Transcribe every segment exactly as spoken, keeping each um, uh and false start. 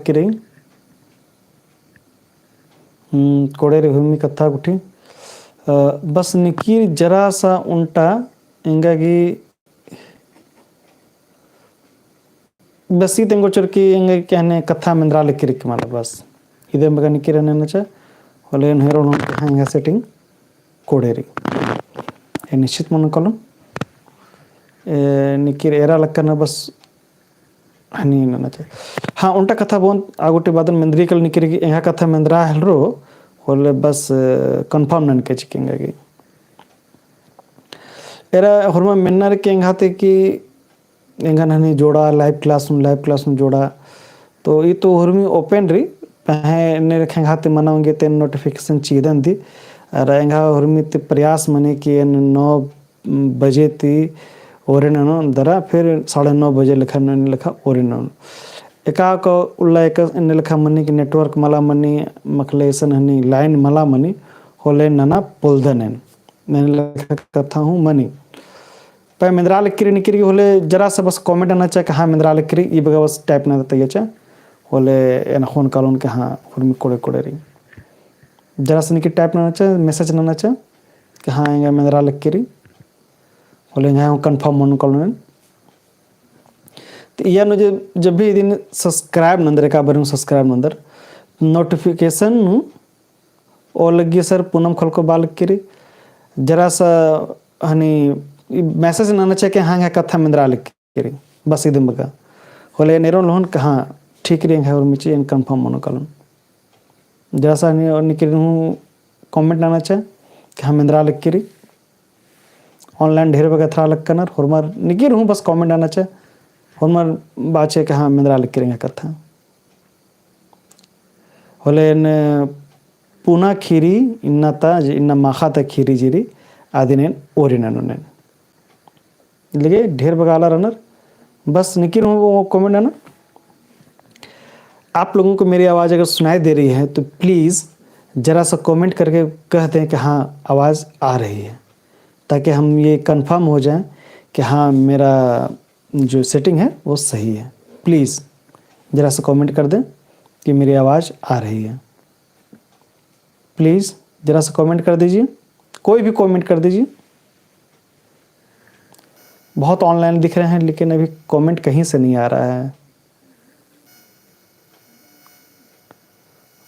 लक्की रई। हम्म, कोड़े रई हुरमी कत्था गुट्ठी। अ, बस निकिर जरा सा ओन्टा एंगा गे बस ई तेंगो चोर की एंगा गे कहने कत्था मेंदरा लक्की रई की मला बस। इदे बगा निकिर नना चा, होले एन हेरो लोन कहाँ एंगा setting कोड़े रई। ए निश्चित मनो कालोन। ए निकिर एरा लक्कना बस हनी नना चा। हाँ, ओन्टा कत्था बओन आ गुट्ठी बादन मेंदरी कालोन निकिर की एंगा कत्था मेंदरा हेलरो, होले बस, अ, confirm ननके चिके एंगा गे। एरा होरमा मेन्नर के एंगा ती की एंगन हनी जोड़ा, live class नू, live class नू जोड़ा। तो ई तो हुरमी open रई, पहें एन्ने लेखा एंगा ती मना ओंगे ते notification चिअदन दी। अरा एंगा हुरमी ती प्रयास मनी कि एन नौ बजे ती ओरे ननोन दरा, फिर साढ़े नौ बजे लेखा, नौ लेखा ओरे ननोन। एका का उल्ला एका एन्ने लेखा मनी कि network मला मनी, मखले इसन हनी line मला मनी, होले नना पोलदन एन। एन्ने लेखा कत्था हूँ मनी। पहें मेंदरा लक्की रई निकिर की होले जरा सा बस comment नना चा कि हाँ मेंदरा लक्की रई, ई बगा बस type नना तैया चा। होले एन ख़ोन कालोन कि हाँ हुरमी कोड़े कोड़े रई। जरा सा निकिर type नना चा, message नना चा कि हाँ एंगा मेंदरा लक्की रई। होले एंगा हूँ confirm मनो कालोन। तो इया नू जे जब भी इदिन subscribe नंदर, एका बारी नू subscribe नंदर, notification नू ओ लग्गी सर पूनम खलको बआ लक्की रई। जरा सा हनी ई message नना चा कि हाँ एंगा कत्था मेंदरा लक्की रई। बस इदिम बगा। होले एन एरोन लोहन कि हाँ ठीक रई एंगा हुरमी ची, एन confirm मनो कालोन। जरा सा हनी और निकिर हूँ comment नना चा कि हाँ मेंदरा लक्की रई। Online ढेर बगा एथरा लक्कनर, होरमर निकिर हूँ बस comment नना चा। होरमर बाचे कि हाँ मेंदरा लक्की रई एंगा कत्था। होले एन पुना खीरी इन्ना ता, जे इन्ना माखा ता खीरी जे रई, अदिन एन ओरे ननोन एन। लगे ढेर बगा आलर रअनर, बस निकिर हूँ वो comment नना। आप लोगों को मेरी आवाज़ अगर सुनाई दे रही है तो please जरा सा comment करके कह दें कि हाँ आवाज़ आ रही है, ताकि हम ये confirm हो जाएं कि हाँ मेरा जो setting है वो सही है। Please जरा सा comment कर दें कि मेरी आवाज़ आ रही है। Please जरा सा comment कर दीजिए, कोई भी comment कर दीजिए। बहुत online दिख रहे हैं लेकिन अभी comment कहीं से नहीं आ रहा है।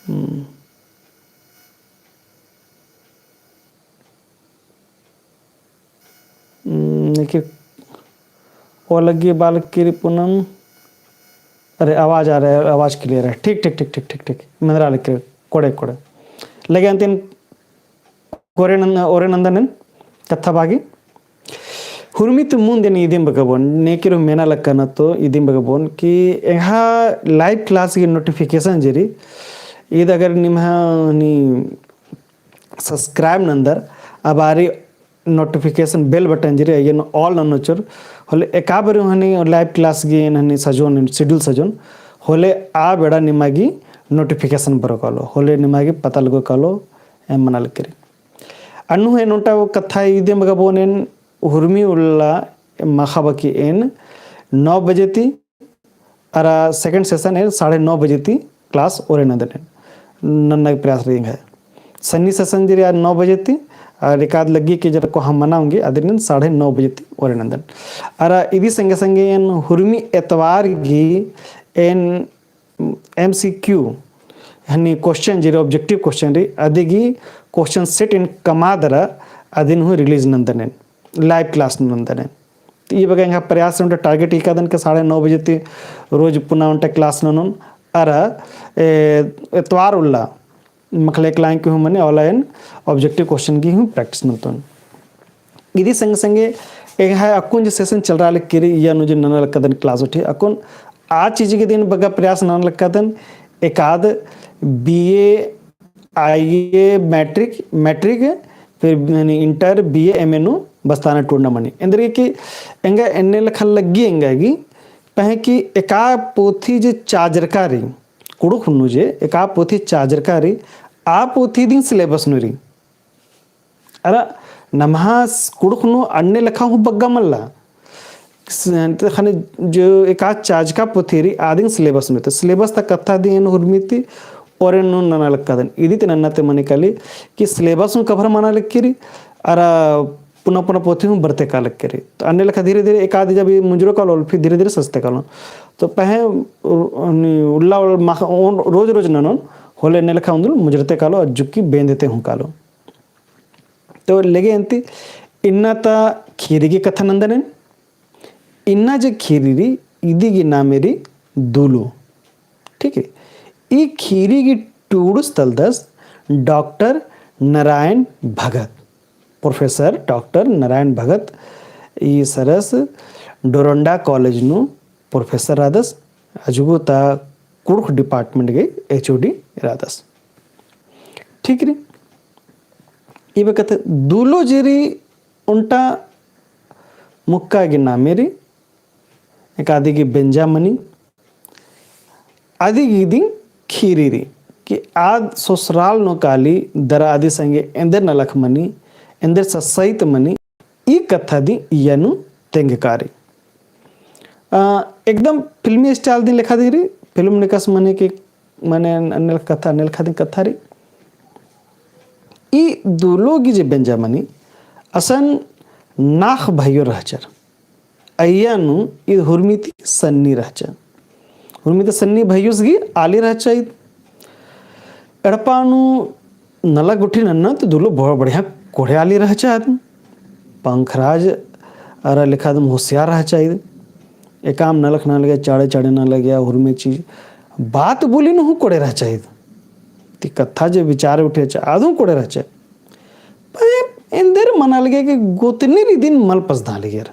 हम्म। हम्म, देखिए, ओ लग्गी बआ लक्की रई पूनम। अरे, आवाज़ आ रहा है, आवाज़ clear है। ठीक, ठीक, ठीक। मेंदरा लक्की रई, कोड़े, कोड़े। लगे अन्तिम कोरे नन-, ओरे नन्दन एन कत्था बागी। हुरमी ती मुन्द एन इदिम बगा बओन, नेकिर हूँ मेना लक्कना तो इदिम बगा बओन कि एंग्हा live class की notification जे रई, ईद अगर निम्हा नी subscribe नंदर, आ बारी notification bell button जे रई, अइय्यन all ननोर, होले एका बारी हनी live class गे एन हनी सजोन, schedule सजोन, होले आ बेड़ा निमा गे notification बरओ कालो, होले निमा गे पता लगो कालो, एम मना लक्की रई। अन्नु एन ओन्टा कत्था इदिम बगा बओन एन हुरमी उल्ला माखा बकी एन नौ बजे ती अरा second session एन साढ़े नौ बजे ती class ओरे नन्दन एन। नन्ना गे प्रयास रई एंग्है। सन्नी session जे रई आ नौ बजे ती, अरा एकाद लग्गी कि जरा कोहा मना ओंगी, अदिन एन साढ़े नौ बजे ती ओरे नन्दन। अरा इदी संगे संगे एन हुरमी एतवार गे एन MCQ, हनी question जे रई, objective question रई, अदी गे question set एन कमआ दरा, अदिन हूँ release नन्दन एन, live class नू नन्दन एन। तो ई बग्गे एंग्है प्रयास ओन्टा target ई कादन कि साढ़े नौ बजे ती रोज पुना ओन्टा class ननोन, अरा, ए, एतवार उल्ला, मखले एकला एंग्है हूँ मनी online objective question गे हूँ practice नन्तोन। इदी संगे संगे एंग्है अक्कुन जे session चलरआ लक्की रई, इया नू जे नना लक्कादन class उठी, अक्कुन आ चीज गे दिम बग्गे प्रयास नना लक्कादन, एकाद BA, IA, matric, matric, फिर यानी inter, BA, MA नू बस्ताना टूड़ना मनी। एन्देरगे कि एंगा एन्ने लेखा लग्गी एंगा गे, पहें कि एका पोथी जे चाजरका रई, कुँड़ुख़ नू जे एका पोथी चाजरका रई, आ पोथी दिम syllabus नू रई। अरा नम्है कुँड़ुख़ नू अन्ने लेखा हूँ बग्गे मल्ला। स-, ख़ने जो एका चाजका पोथी रई, आदिन syllabus में तो syllabus ता कत्था दिम एन हुरमी ती और एन नू नना लक्कादन। इदी ती नन्ना ती मनी काली कि syllabus हूँ कभर मना लक्की रई, अरा पुना पुना पोथी हूँ बरते का लक्की रई। तो अन्ने लेखा धीरे धीरे एका आदि जब ई मुंजरो कालोन, फिर धीरे धीरे सजते कालोन। तो पहें उ-, उल्ला उल्ला माख-, ओन रोज रोज ननोन, होले अन्ने लेखा उन्दुल मुंजरते कालो, अज्जुकी बेंदते हूँ कालो। तो लेगे अन्ती इन्ना ता खीरी गी कत्था नन्दन एन। इन्ना जे खीरी रई, इदी गी नामे रई दुलो। ठीक है, ई खीरी गी टूड़ुस तलदस डॉक्टर नारायण भगत, प्रोफेसर डॉक्टर नारायण भगत। ई सरस डोरंडा कॉलेज नू प्रोफेसर रअदस, अजगो ता कुँड़ुख़ department गे H O D रअदस। ठीक रई, इबे कत्था दुलो जे रई ओन्टा मुक्का गे नामे रई, एका आदि गी बेंजा मनी, आदि गी दिम खीरी रई कि आद सोसराल नू काली दरा आदि संगे एन्देर नलख मनी, एन्देर ससइत मनी, ई कत्था दिम इया नू तेंगका रई। आ, एकदम फिल्मी style दिम लेखा दिम रई, फिल्म नेकस मने कि मने अन्ने लेखा कत्था, अन्ने लेखा दिम कत्था रई। ई दुलो गी जे बेंजा मनी, असन नाख़ भइयो रहचर। अइय्या नू ईद हुरमी ती सन्नी रहचा। हुरमी ती सन्नी भइयोस गी आली रहचा ईद। एड़पा नू नलख गुट्ठी नन्ना तो दुलो बहुत बढ़िया कोड़े आली रहचा आद। पंखराज अरा लेखा एकदम होशियार रहचा ईद। एकाम नलख नना लगे, चाड़े चाड़े नना लगे, हुरमी चीज बात बोली नू हूँ कोड़े रहचा ईद। ती कत्था जे विचार उठेचा, आद हूँ कोड़े रहचा। पहें एन्देर मना लगे कि गोतनीर इदिन मल पसदा लगेर।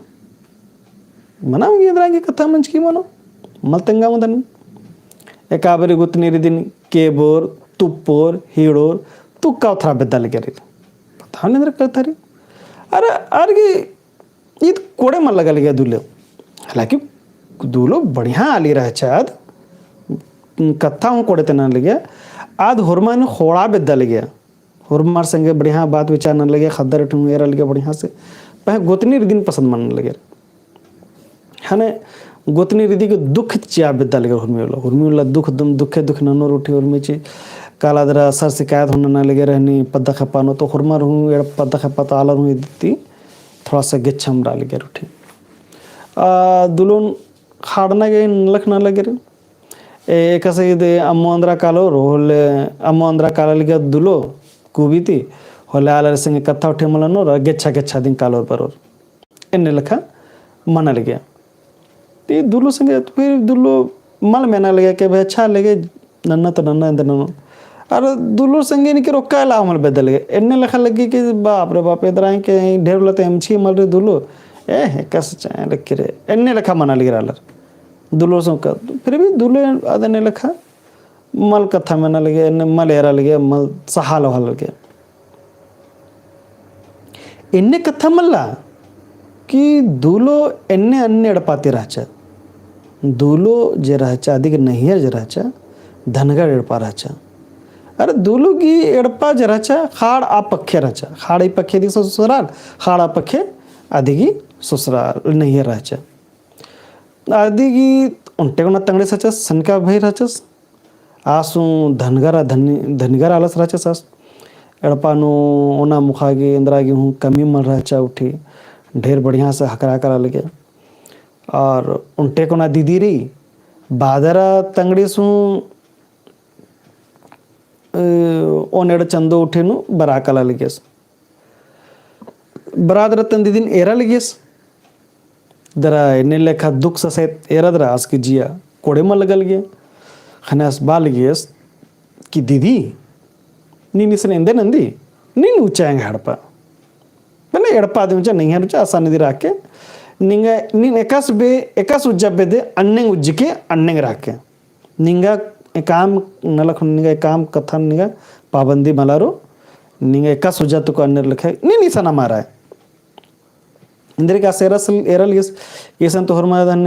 मना गे एन्दरा गे कत्था मंजकी मनो, मल तेंगा मदन। एका बारी गोतनीर इदिन केबोर, तुप्पोर, हिड़ोर, तुक्का उथरा बेद्दा लगेर। पता नहीं एन्दरा कत्था रई। अरे, आर गे ईद कोड़े मल लगा लगे दुलो। हालांकि दुलो बढ़िया आली रहचा आद, कत्था हूँ कोड़े ती नना लगे, आद होरमारिन ख़ोंड़ा बेद्दा लगे। होरमार संगे बढ़िया बात विचार नना लगे, ख़द्दर ठुम एरा लगे बढ़िया से। पहें गोतनीर इदिन पसंद मल नना लगे। ख़ने गोतनीर इदी गे दुख चिआ बेद्दा लगे हुरमी उल्ला। हुरमी उल्ला दुख दम दुखे दुख ननोर उठी हुरमी ची। काला दरा सर शिकायत हूँ नना लगे रहनी पद्दा खेप्पा नू, तो होरमार हूँ एड़ा पद्दा खेप्पा तो आलर हूँ इदी ती थोड़ा सा गेच्छा मल रआ लगे उठी। आ, दुलोन ख़ाड़ना गे नलख नना लगे रई। ए, एकासे इदे अम्मो एन्दरा कालोर, होले अम्मो एन्दरा काला लगे दुलो कुबी ती, होले आलर संगे कत्था उठे मल ननोर, गेच्छा गेच्छा दिम कालोर बरोर। एन्ने लेखा मना लगे। ती दुलो संगे तो फिर दुलो मल मेना लगे कि भाई अच्छा लगे, नन्ना तो नन्ना एन्देर ननोन। अरा दुलो संगे निकर ओक्का एला मल बेद्दा लगे। एन्ने लेखा लगे कि बाप रे बाप, एन्दरा गे ढेर उल्ला तो एमछी मल रई दुलो। ए, एकासे चाहे लगे रे। एन्ने लेखा मना लगे आलर। दुलो संगे, फिर भी दुलो आद एन्ने लेखा मल कत्था मेना लगे, एन्ने मल एरा लगे, मल सहाल ओहा लगे। एन्ने कत्था मल्ला कि दुलो एन्ने अन्ने एड़पा ती रहचा। दुलो जे रहचा, अदिगे नैहर जे रहचा, धनगर एड़पा रहचा। अरे दुलो गी एड़पा जे रहचा, ख़ाड़ आ पक्खे रहचा। ख़ाड़ ई पक्खे अदिगे ससुराल, ख़ाड़ आ पक्खे अदिगे ससुराल, नैहर रहचा। अदिगे ओन्टे कोना तंगड़े सचस, सनका भई रहचस। आस हूँ धनगर, धनी-, धनिगर आलस रहचस आस। एड़पा नू ओना मुखा गे एन्दरा गे हूँ कमी मल रहचा उठी। ढेर बढ़िया से हकरा करा लगे। और ओन्टे कोना दीदी रई, बादरा तंगड़ीस हूँ, अ, ओन एड़ा चंदो उठी नू बरा कला लगेस। बरात रतन दीदिन एरा लगियस। दरा एन्ने लेखा दुख ससैत एरा दरा आस गे जिया कोड़े मल लगा लगिया। ख़ने आस बआ लगियस कि दीदी, नीन इसन एन्देर नंदी, नीन उच्चा एंग्है एड़पा। मने एड़पा दे उच्चा, नैहर उच्चा, असन इदी रअके। निंगा, नीन एकासे बे, एकासे उज्जा बेद्दे, अन्नेम उज्जके, अन्नेम रअके। निंगा एकाम नलख, निंगा एकाम कत्थन निंगा पाबंदी मल रओ, निंगा एकासे उज्जा तुक अन्नेर लेखा, नीन इसन अमा रअय। एन्देरगे आस एरा लगियस, इसन तो होरमर दन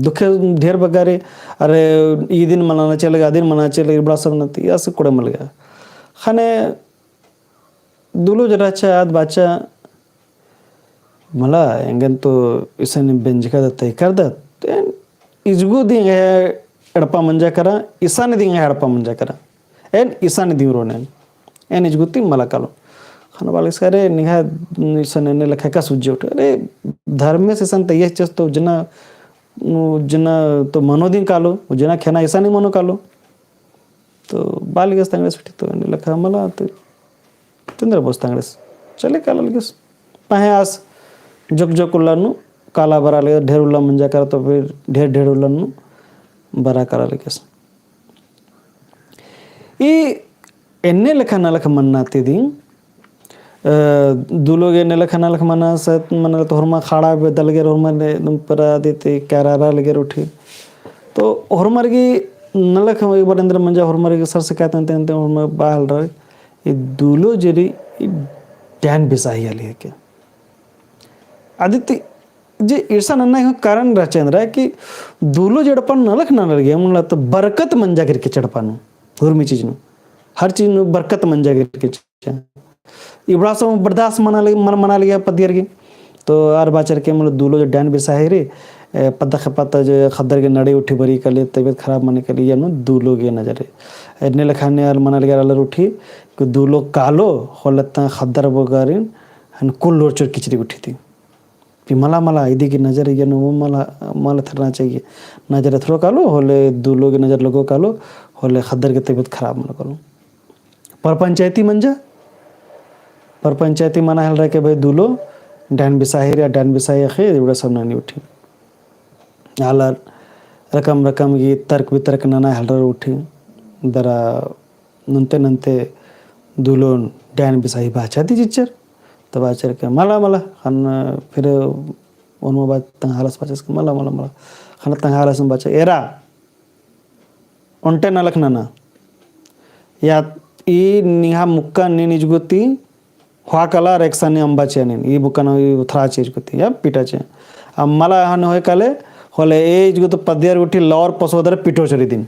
दुखे ढेर बग्गे रई, अरे, ई दिन मनाना चलेगा, आ दिन मनाना चलेगा, बड़ा सब नती, आस कोड़े मल लगा। ख़ने दुलो जे रहचा, आद बाचा, मला एंगन तो इसन बेंजका दत, एकर दत, एन इजगो दिंग है एड़पा मंजा करा, इसन दिंग है एड़पा मंजा करा। एन इसन दिंग रोनेन। एन इजगो ती मला कालो। ख़ने बालगेस का, अरे निंग्है इसन एन्ने लेखा का सूझे उठे। अरे धर्मेस इसन तइयस चस तो जना, जना तो मनो दिंग कालो, जना खेना इसन ही मनो कालो। तो बालगेस तंगड़ेस उठी तो एन्ने लेखा मला तो तिंद्रा बोस तंगड़ेस चले काला लगियस। पहें आस जोक जोक उल्ला नू काला बरा लगियस, ढेर उल्ला मंजा करा तो फिर ढेर ढेर उल्ला नू बरा काला लगियस। ई एन्ने लेखा नलख मन्ना ती दिम, अ, दुलो गे एन्ने लेखा नलख मन्ना सत मन्ना तो होरमा खाड़ा बेद्दा लगेर होरमा ने एकदम परा देते क्यारारा लगेर उठी। तो होरमर गे नलख एक बार एन्देर मंजा होरमर गे सर सिकायत अन्ते अन्ते होरमा बआ हेलरा ई दुलो जे रई ई डैन बिसाही आली हेके। अदिति जे इरसा नन्ना ही कारण रहचा एन्देर कि दुलो जे एड़पा नलख नना लगिया, मुला तो बरकत मंजा केरके चा एड़पा नू, हुरमी चीज नू, हर चीज नू बरकत मंजा केरके चा। इबड़ा सब बर्दाश्त मना लग-, मन मना लगिया पद्दियर गे। तो आर बाचर के मुला दुलो जे डैन बिसाही रई, ए, पद्दा ख़ेप्पा ता जे ख़द्दर गे नड़े उठी बरई काली, तबियत खराब मनी काली, या नू दुलो गे नजर रई। एन्ने लेखा ने आर मना लगिया आलर उठी, कि दुलो कालो, होले ता ख़द्दर बोगारिन, हन कुल्लोर चोर किचरी उठी ती। पी मला मला, इदी गे नजर इया नू मला, मला थरना चाहिए। नजर एथरो कालो, होले दुलो गे नजर लगो कालो, होले ख़द्दर गे तबियत खराब मनो कालो। पर पंचायती मंजा, पर पंचायती मना हेलरा के भाई दुलो, डैन बिसाही रई, डैन बिसाही अख़ी, इबड़ा सब ननी उठी। आलर रकम रकम गे तर्क बितर्क नना हेलरा उठी। दरा नन्ते नन्ते दुलोन डैन बिसाही बाचा दी चिच्चर। तो बाचर के मला मला, ख़ने फिर ओनमा बाचा तंग्है आलस बाचस के मला मला मला। ख़ने तंग्है आलस बाचा, एरा, ओन्टे नलख नना। या ई निंग्है मुक्का नीन इजगो ती होआ काला अरा एकसन अम्बा चिआ नीन, ई बुक्का नू ई उथरा चिआ इजगो ती, या पीटा चिआ। अब मला हन होय काले, होले ए इजगो तो पद्दियर उठी लौर पसोदर पीटो चोर इदिन।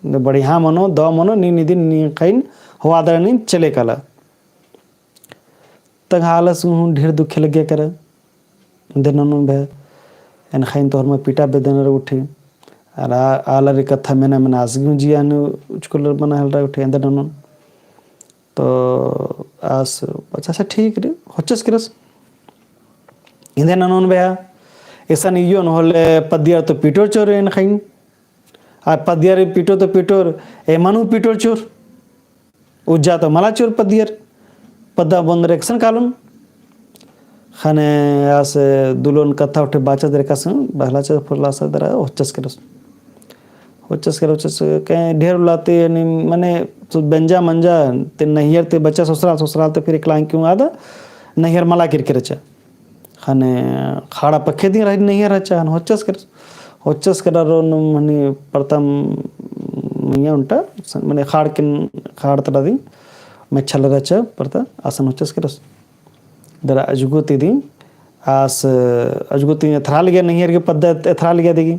बढ़िया मनो, दव मनो, नीन इदिन नीन ख़ाइन होआ दरा नीन चले काला। तंग्है आलस हूँ ढेर दुखे लग्गिया केरा। एन्देर ननोन भे, एन ख़ाइन तो होरमा पीटा बेद्दनर उठी। अरा आलर कत्था मेना मेना आस गे हूँ जिया नू उचकुलर मना हेलरा उठी, एन्देर ननोन। तो आस, अच्छा, अच्छा, ठीक रई, होचस केरस। एन्देर ननोन भे, एकसन इयोन होले पद्दियर तो पीटोर चोर एन ख़ाइन। आ पद्दियर पीटो तो पीटोर, एमन हूँ पीटोर चोर। उज्जा तो मला चोर पद्दियर। पद्दा बंदर एकसन कालोन। ख़ने आस दुलोन कत्था उठे बाचा दरा एकसन, बहला चा फुरला सा दरा होचस केरस। होचस केरस, होचस के ढेर उल्ला ती, यानी, मने, तो बेंजा मंजा, ते नैहर ते बच्चा ससुराल, ससुराल ते फिर इकलांग क्यों आद, नैहर मला केरके रहचा। ख़ने खाड़ा पक्खे दिम रई नैहर रहचा, ख़ने होचस केरस। होचस केरा रो नू मनी परता मइय्याँ ओन्टा, मने खाड़ किन, खाड़ तरा दिम, मेच्छा लरा चा परता, असन होचस केरस। दरा अजगो ती दिम, आस, अजगो ती एथरा लगिया नैहर गे पद्दा एथरा लगिया दिम गे।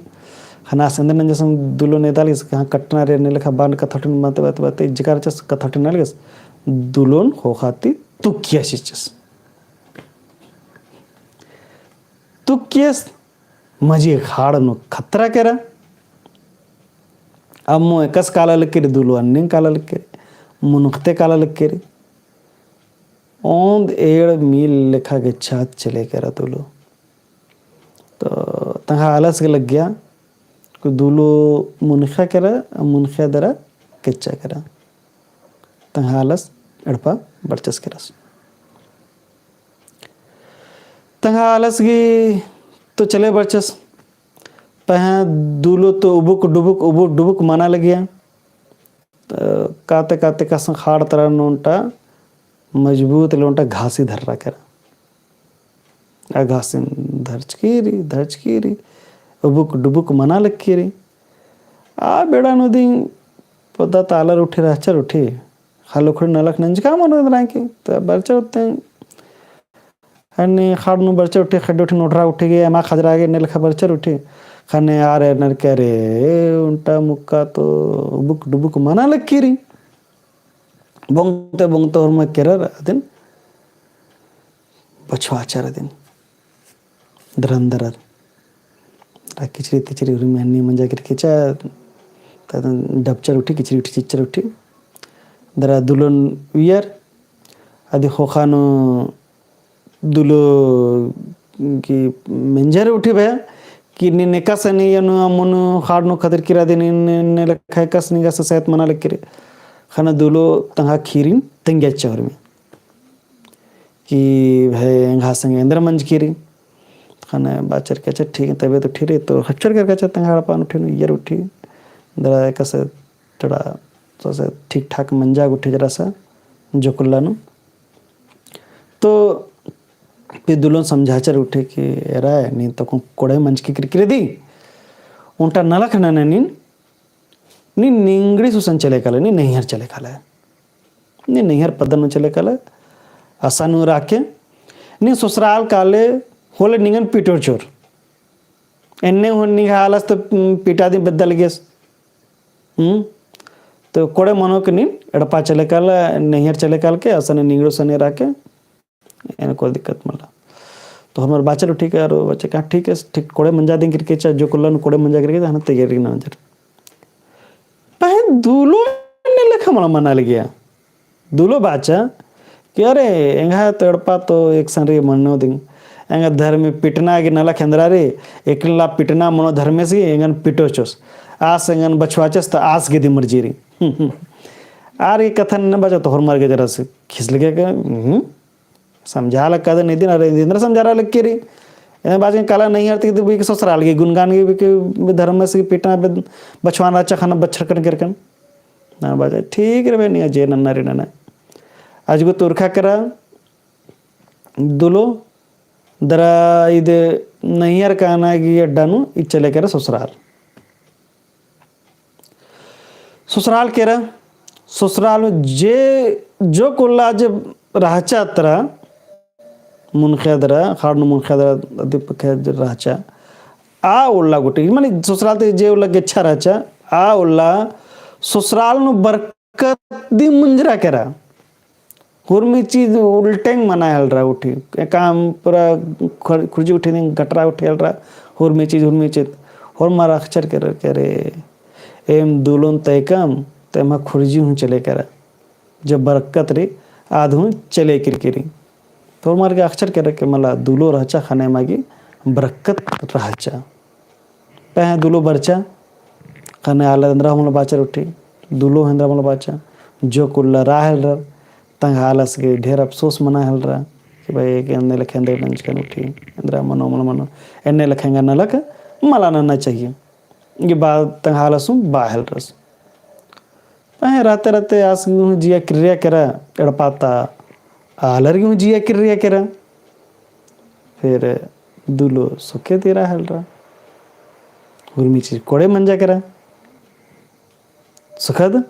ख़ने आस एन्देर नंजस दुलोन एदा लगियस, कहाँ कट्टना रे, एन्ने लेखा बान कत्था उठिन बाते, बाते, बाते, इज्जका रहचस कत्था उठिन लगियस, दुलोन ख़ोख़ा ती तुक्कियस चिच्चस। तुक्कियस, मझी खाड़ नू खतरा केरा। अम्मो एकस काला लगी रई, दुलो अन्ने काला लगी रई, मुनुख़ते काला लगी रई। ओन्द एंड़ मील लेखा गेच्छात चले केरा दुलो। तो तंग्है आलस गे लग्गिया, कि दुलो मुनख़ा केरा, मुनख़ा दरा केच्चा केरा। तंग्है आलस एड़पा बरचस केरस। तंग्है आलस गे तो चले बरचस। पहें दुलो तो उबुक डुबुक, उबुक डुबुक मना लगिया। तो काते काते कसन खाड़ तरा नू ओन्टा मजबूत ले ओन्टा घासी धर्रा केरा। आ घासिन धरचकी रई, धरचकी रई, उबुक डुबुक मना लगी रई। आ बेड़ा नू दिम पद्दा ता आलर उठी रहचर उठी। ख़ाली उखड़ी नलख नंजका मनो एन्दरा की, तो बरचर उठे। अन्ने खाड़ नू बरचर उठी, ख़ेड्डे उठी नोड़रा उठी गे, एमा खजरा गे, एन्ने लेखा बरचर उठी। ख़ने आर एरनर केरा, अरे, ओन्टा मुक्का तो उबुक डुबुक मना लगी रई। बोंगते बोंगते होरमा केरर अदिन बछवाचर अदिन। दरंदरर। आ किचरी तिचरी हुरमी हन्नी मंजा केरकी चा, तदन डबचर उठी, किचरी उठी, चिच्चर उठी। दरा दुलोन उइयर, अदि ख़ोख़ा नू दुलो की मेंजर उठी भया, कि नीन एकासे नी एनु अम्मु नू ख़ाड़ नू खदर किरा दे नीन, नीन लेखा एकासे निंगा से सैत मना लग किरे। ख़ने दुलो तंग्हा खीरिन तंग्या चौर में। कि भाई एंग्हा संगे एन्दरा मंजकी रई। ख़ने बाचर के अच्छा ठीक, तबे तो ठीक रई, तो हच्चर कर के अच्छा तंग्हा एड़पा नू उठिन, उइयर उठी। दरा एकासे थोड़ा, तो से ठीक ठाक मंजा उठी जरा सा, जोकुल्ला नू। तो फिर दुलोन समझाचर उठी कि एरा, नीन तो कोड़े मंजकी किरकिरे दी, ओन्टा नलख नना नीन, नीन निंगड़ी सुसन चले काले, नीन नैहर चले काले। नीन नैहर पद्दा नू चले काले, असन नू राखे, नीन ससुराल काले होले निंगन पिटोर चोर। एन्ने हूँ निंग्है आलस तो, उम, पिटा दी बेद्दा लगेस। हम्म? तो कोड़े मनो के नीन एड़पा चले काले, नैहर चले काल के, असन निंगड़ो सने राखे, एन कोई दिक्कत मला। तो होरमर बाचर उठी के, अरो बाचर का, ठीक है, ठीक, कोड़े मंजा दिम किरके चा, जोकुल्ला नू कोड़े मंजा किरके चा, हना तैयारी ना मंजर। पहें दुलो एन्ने लेखा मला मना लगिया। दुलो बाचा कि अरे, एंग्हा तो एड़पा तो एकसन रई मनो दिम। एंगा धर्मे पिटना गे नलख एन्दरा रई, एकला पिटना मनो धर्मेस गे, एंगन पिटोचोस। आस एंगन बछवाचस तो आस गे दिम मर्जी रई। आर ई कत्थन एन्ने बाचा तो होरमर गे जरा से खिस लगे के, हम्म? समझा लग कादन इदिन, अरे इदिन समझारा लग के रई। एन्ने बाचन काला नैहर ती बीके ससुराल गे गुनगान गे बीके धर्मेस गे पिटना बे बछवान रहचा ख़ने बछरकन केरकन। ना बाचा, ठीक रई बे, निंगा जे नन्ना रई नना। अजगो तुरखा केरा दुलो दरा इदे नैहर काना गे अड्डा नू ई चले केरा ससुराल। ससुराल केरा, ससुराल में जे जोकुल्ला जे रहचा तरा, मुनखे दरा, ख़ाड़ नू मुनखे दरा, अदि पखे जे रहचा, आ उल्ला गुटी, माने ससुराल ती जे उल्ला गेच्छा रहचा, आ उल्ला ससुराल नू बरकत दिम मुंजरा केरा। हुरमी चीज उल्टेंग मना हेलरा उठी। एकाम पूरा खुर-, खुर्जी उठी दिम गटरा उठी हेलरा। हुरमी चीज, हुरमी चीज। होरमर अख़चर केरा केरे। एम दुलोन तैकम, तो एम्हा खुर्जी हूँ चले केरा। जब बरकत रई, आद हूँ चले किरकी रई। तो होरमर गे अख़चर केरा के मला दुलो रहचा ख़ने एमा गे बरकत रहचा। पहें दुलो बरचा, ख़ने आलर एन्दरा मला बाचर उठी, दुलो एन्दरा मला बाचा, जोकुल्ला रआ हेलरर, तंग्हा आलस गे ढेर अफसोस मना हेलरा, कि भाई एन्ने लेखा एन्दरा नंजकन उठी, एन्दरा मनो, मला मनो, एन्ने लेखा एंगा नलख मला नन्ना चाहिए। ई बात तंग्हा आलस हूँ बआ हेलरस। पहें रहते रहते आस गे हूँ जिया किर्रिया केरा, एड़पा ता आलर गे हूँ जिया किर्रिया केरा। फिर दुलो सुखे ती रआ हेलरा। हुरमी चीज कोड़े मंजा केरा। सुखद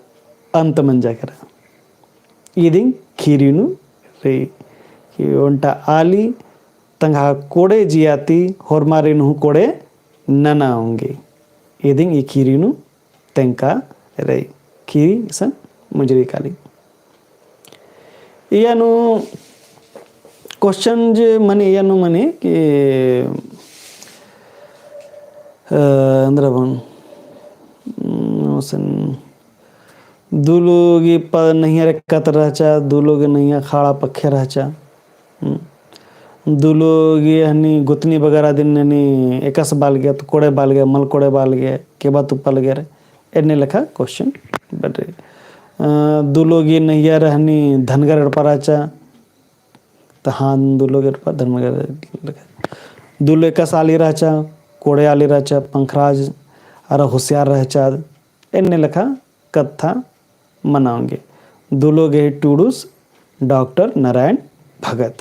अंत मंजा केरा। इदिंग खीरी नू रई। कि ओन्टा आली तंग्हा कोड़े जिया ती होरमारिन हूँ कोड़े नना ओंगी। इदिंग ई खीरी नू तेंका रई। खीरी इसन मुंजरी काली। इया नू question जे मनी, इया नू मनी कि, अ, एन्दरा बअन, उम, ओसन दुलो गे प-, नैहर एकातर रहचा, दुलो गे नैहर ख़ाड़ा पक्खे रहचा। हम्म। दुलो गे हनी गोतनी बगरा दिम हनी एकासे बालगे, तो कोड़े बालगे, मल कोड़े बालगे, केबा तुप्पा लगेर, एन्ने लेखा question बअर। अ, दुलो गे नैहर हनी धनगर एड़पा रहचा, तो हाँ दुलो गे एड़पा धनगर लेखा। दुलो एकासे आली रहचा, कोड़े आली रहचा, पंखराज, अरा होशियार रहचा, एन्ने लेखा कत्था मना ओंगी। दुलो गे ही टूड़ुस डॉक्टर नारायण भगत।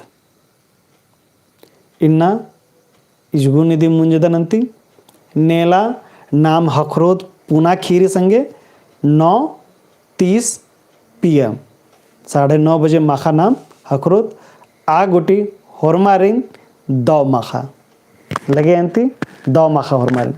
इन्ना इजगुन इदी मुंजदन अन्ती। नेला नाम ख़क्खरोत पुना खीरी संगे नौ तीस PM। साढ़े नौ बजे माख़ा नाम ख़क्खरोत। आ गूटी होरमारिन दौ माख़ा। लगे अन्ती दौ माख़ा होरमारिन।